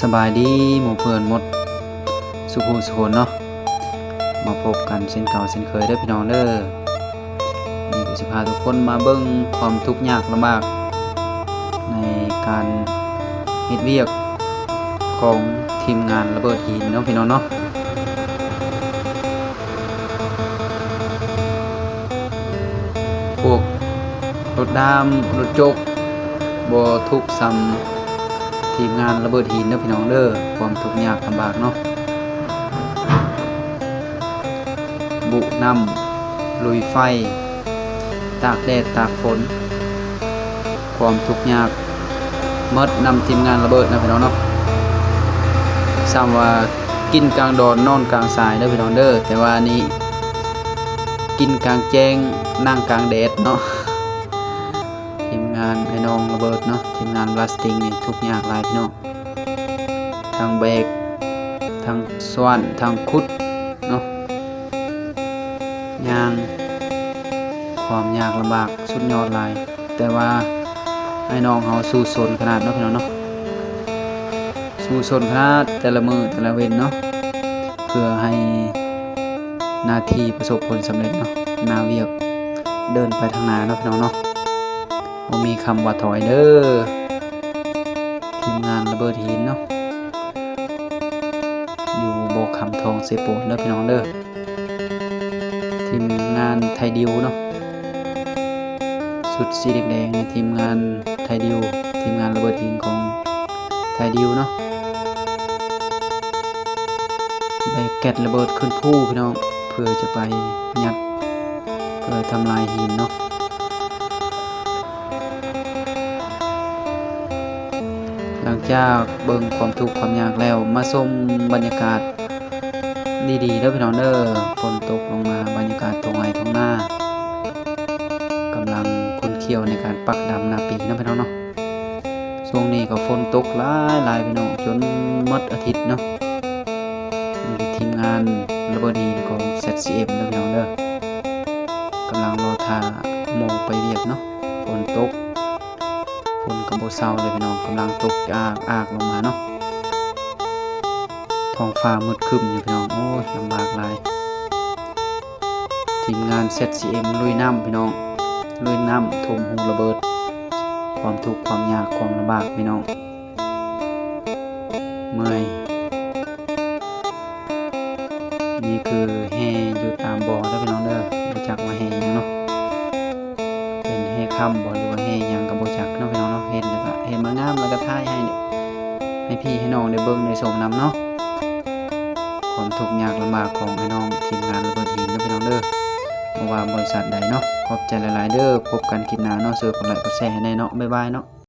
ສະບາຍດີໝູ່ເພື່ອນໝົດສູ່ຜູ້ສູ່ຄົນເນາະ, ມາພົບກັນເຊັ່ນເກົ່າເຊັ່ນເຄີຍເດີພີ່ນ້ອງເດີ. ນີ້ກໍຊິພາທຸກຄົນມາເບິ່ງຄວາມທຸກຍາກລຳບາກໃນການເຮັດວຽກຂອງທີມງານລະເບີດຫີນເນາະ ພີ່ນ້ອງເນາະ. ພວກລົດດາມ ລົດຈົກ ບໍ່ທຸກສ່ຳທີມງານລະເບີດຫີນເດີພີ່ນ້ອງເດີ. ຄວາມທຸກຍາກລຳບາກເນາະ, ບຸນ້ຳ ລຸຍໄຟ ຕາກແດດຕາກຝົນ, ຄວາມທຸກຍາກໝົດນຳທີມງານລະເບີດນະພີ່ນ້ອງເນາະ. ສ່ຳວ່າກິນກາງດອນນອນກາງສາຍເດີພີ່ນ້ອງເດີ, ແຕ່ວ່ານີ້ກິນກາງແຈ້ງນັ່ງກາງແດດເນາະ. ທີມງານອ້າຍນ້ອງລະເບີດເນາະ, ທີມງານບລາສຕິງນີ້ທຸກຍາກຫຼາຍພີ່ນ້ອງ, ທັງແບກ ທັງສວນ ທັງຂຸດເນາະ, ຍ່າງ ຄວາມຍາກລຳບາກສຸດຍອດຫຼາຍ, ແຕ່ວ່າອ້າຍນ້ອງເຮົາສູ້ຊົນຂະໜາດເນາະ ພີ່ນ້ອງເນາະ, ສູ້ຊົນຂະໜາດແຕ່ລະມື້ແຕ່ລະເວັນເນາະ, ເພື່ອໃຫ້ໜ້າທີ່ປະສົບຜົນສຳເລັດເນາະ, ໜ້າວຽກເດີນໄປທາງໜ້າເນາະ ພີ່ນ້ອງເນາະ. ບໍ່ມີຄຳວ່າຖອຍເດີ ທີມງານລະເບີດຫີນເນາະ, ຢູ່ບໍ່ຄຳທອງເຊໂປນເດີພີ່ນ້ອງເດີ. ທີມງານໄທດິວເນາະ, ຊຸດສີແດງໆນີ້ທີມງານໄທດິວ, ທີມງານລະເບີດຫີນຂອງໄທດິວເນາະ. ແບກແກັດລະເບີດຂຶ້ນພູພີ່ນ້ອງ, ເພື່ອຈະໄປຍັດ ເພື່ອທຳລາຍຫີນເນາະ. ຫຼັງຈາກເບິ່ງຄວາມທຸກຄວາມຍາກແລ້ວ, ມາຊົມບັນຍາກາດດີໆເດີພີ່ນ້ອງເດີ. ຝົນຕົກລົງມາ, ບັນຍາກາດທົ່ງໄຮ່ທົ່ງນາ ກຳລັງຂຸ້ນຂຽວໃນການປັກດຳນາປີເນາະ ພີ່ນ້ອງເນາະ. ຊ່ວງນີ້ກໍຝົນຕົກຫຼາຍໆ ພີ່ນ້ອງ, ຈົນໝົດອາທິດເນາະ. ນີ້ຄືທີມງານລະເບີດຫີນຂອງແຊັດຊີເອັມເດີພີ່ນ້ອງເດີ, ກຳລັງລໍຖ້າໂມງໄປວຽກເນາະ. ຝົນຕົກ ຝົນກໍບໍ່ເຊົາເລີຍພີ່ນ້ອງ, ກຳລັງຕົກອາກໆລົງມາເນາະ. ທ້ອງຟ້າມືດຄຶ້ມຢູ່ພີ່ນ້ອງ, ໂອ້ຍ ລຳບາກຫຼາຍ. ທີມງານແຊັດຊີເອັມລຸຍນ້ຳພີ່ນ້ອງ, ລຸຍນ້ຳຖົມຮູລະເບີດ, ຄວາມທຸກຄວາມຍາກຄວາມລຳບາກພີ່ນ້ອງ. ເມື່ອຍ. ນີ້ຄືແຮ່ຢູ່ຕາມບໍ່ເດີພີ່ນ້ອງເດີ, ບໍ່ຈັກວ່າແຮ່ຫຍັງເນາະ, ເປັນແຮ່ຄຳບໍ່ ຫຼືວ່າແຮ່ຫຍັງກໍບໍ່ຈັກເນາະ ພີ່ນ້ອງເນາະ. ເຫັນແລ້ວກໍ ເຫັນມາງາມແລ້ວກໍຖ່າຍໃຫ້ ໃຫ້ພີ່ໃຫ້ນ້ອງໄດ້ເບິ່ງໄດ້ຊົມນຳເນາະ. ຄວາມທຸກຍາກລຳບາກຂອງອ້າຍນ້ອງທີມງານລະເບີດຫີນເດີພີ່ນ້ອງເດີ, ບໍ່ວ່າບໍລິສັດໃດເນາະ. ຂອບໃຈຫຼາຍໆເດີ, ພົບກັນຄລິບໜ້າເນາະ. ຊ່ວຍກົດໄລກົດແຊໃຫ້ແດ່ເນາະ, ບາຍບາຍເນາະ.